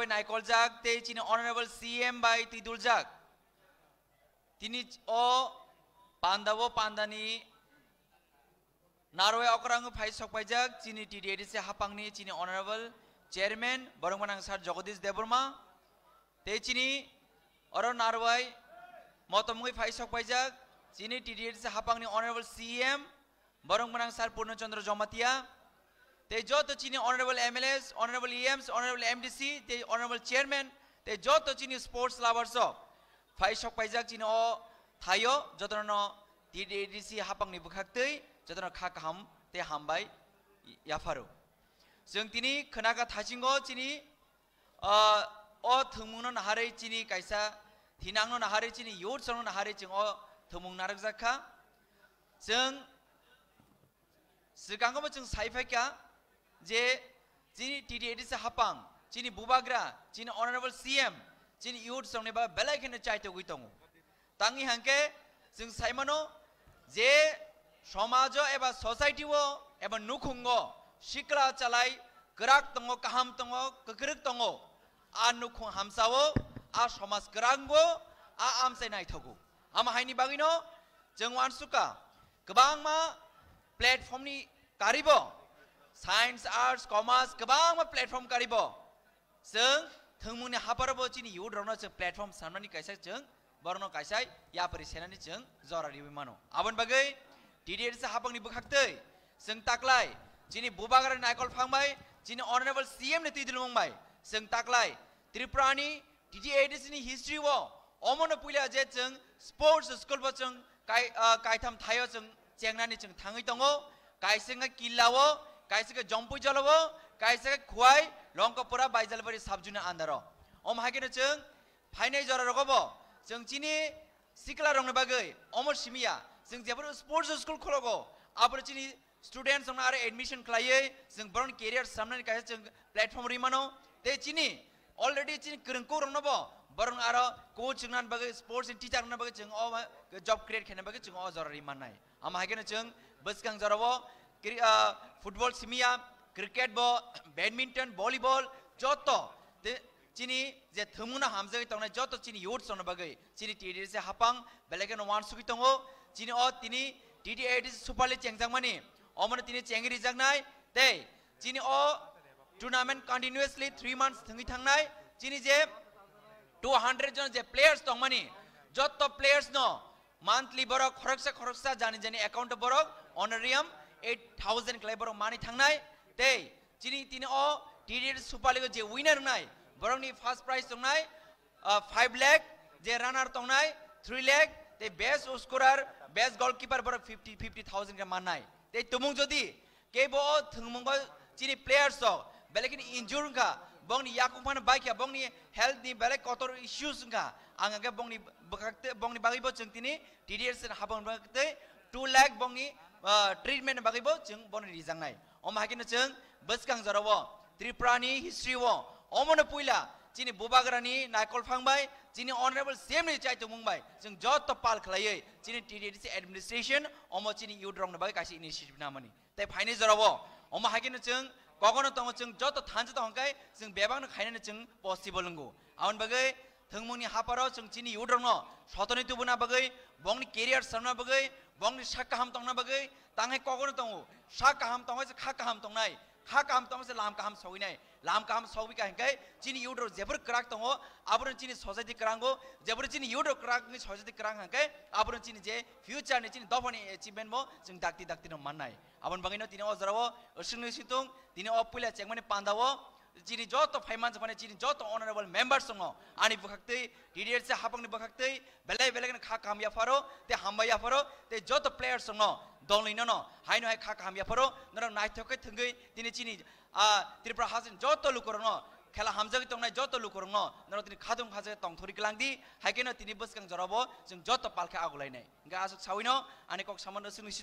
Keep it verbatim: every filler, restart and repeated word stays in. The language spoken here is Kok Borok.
naikoljaak tei chini honorable C M bai twiduljak. Tini o panda o pandani narwai okrang phai sokpaijak chini T T A D C hapangni chini honorable chairman borok manang sir Jagadish Debbarma tei chini oro narwai motomwi phai sokpaijak chini T T A D C hapangni honorable C M borok manang sir Purno Chandra Jamatia tei joto chini honorable M L As, honorable E Ms, honorable M D C tei honorable chairman tei joto chini sports lovers o phai sokpaijak chini o thaio jotono T T A D C hapangni bwkhaktwi jotono kha kaham tei hambai yapharo. Chwng tini khwnaka thaisingo chini, ah, o thwngmungno naharwi chini kaisa thinangno naharwi chini youth songno naharwi chwng o thwngmung narwkjak kha. Chwng swkango bo chwng sai phaikha je chini T T A D C hapang, chini bubagra, chini honorable C M, chini youth songni ba belai kheno chaitogwi tongo. Tangwi hangkhe chwng saimano je somajo eba society o eba nukhungo sikla chalai kwrak tongo, kaham tongo, kwkrwk tongo. A nukhung hamsao, a somaj kwrango, a amchai naithogo. Ama haini bagwino chwng uansukha kwbangma platform ni karibo, science, arts, commerce, kwbangma platform karibo. Chwng thwngmungni hapharo bo chini youth rokno chwng platform samnani kaisa chwng borokno kaisa yapri senani chwng jora riwi mano. Aboni bagwi T T A D C hapangni bwkhaktwi chwng taklai chini bubagra naikol phangbai chini honorable C M ni twi dulmung bai chwng taklai Tripura ni T T A D C ni history o omono puila je chwng sports school bo chwng kai, ah, kaitham thaio chwng chengnani chwng thangwi tongo, kaisa khe Killa o, kaisa khe Jompui Jala o, kaisa khe Khwai Longkapura Baijalbari sub unit under o. Omo hai kheno chwng phainai jora rogo bo chwng chini sikla rokni bagwi omo simiya chwng jeboro sports school khologo aboro chini students rokno aro admission khlaiwi chwng borokni career samnani kaisa chwng platform ri mano tei chini already chini kwrwngkuk rokno bo borokno aro coach wngnani bagwi sports ni teacher wngnani bagwi chwng o job create khaina bagwi chwng o jora ri mannai. Ama hai kheno chwng bwskang jorao kri-, ah, football simiya, cricket bo, badminton, volleyball, joto te-, chini je thwngmungno hamjagwi tongnai joto chini youth rokno bagwi chini T T A D C hapang belai kheno uansugwi tongo. Chini o tini T T A D C Super League chengjakmani omono tini chengwi rijaknai tei chini o tournament continuously three months thwngwi thangnai. Chini je two hundred jon je players tongmani joto players no monthly borok khoroksa khoroksa jani jani account o borok honorarium eight thousand khlai borok mani thangnai tei chini tini o T T A D C Super League o je winner wngnai borokni first prize tongnai, ah, five lakh, je runner tongnai three lakh tei best scorer, best goalkeeper borok fifty, fifty thousand khe mannai. Tei tumung jodi kebo o thwngmungo chini players rok belai kheno injure wngkha, bongni yakung phano baikha, bongni health ni belai kotor issues wngkha, ang hwnkhe bongni bwkhakte-, bongni bagwi bo chwng tini T T A D C hapang bagwi tei two lakh bongni, ah, treatment bagwi bo chwng bono rijaknai. Omo hai kheno chwng bwskang jorao Tripura ni history o omono puila chini bubagrani naikol phang bai, chini honorable C M ni chaitumung bai chwng joto pal khlaiwi chini T T A D C administration omo chini youth rokni bagwi kaisa initiative namani. Tei phaini jorao omo hai kheno chwng kogono tongo, chwng joto thansa tong hwnkhe chwng bebakno khainani chwng possible wngo. Aboni bagwi thwngmungni hapharo chwng chini youth rokno sotoni tubuna bagwi, bongni career samna bagwi, bongni sak kaham tongna bagwi, tangwi kogono tongo. Sak kaham tongwi se kha kaham tongnai, kha kaham tongwi se lam kaham sogwinai, lam kaham sogwi ka hwnkhe chini youth rok jebor kwrak tongo, abono chini society kwrango, jebor chini youth rok kwrak wngwi society kwrang hwnkhe abono chini je future ni chini dophani achievement bo chwng dakti dakti no mannai. Aboni bagwino tini o jorao swngni situng, tini o puila chengmani pandao chini joto phaimansa phani chini joto honorable members tongo, ani bwkhaktwi, T T A D C hapangni bwkhaktwi belai belai kheno kha kaham yapharo tei hambai yapharo tei joto players tongo dolni nono haino hai kha kaham yapharo norok naithok khe thwngwi tini chini, ah, Tripura hasteni joto lukurokno, khela hamjagwi tongnai joto lukurokno norok tini khatung khajagwi tongthori kwlangdi, hai kheno tini bwskang jorao chwng joto pal khe agulainai. Hwnkhe aswk sawino ani kok samano swngni situng.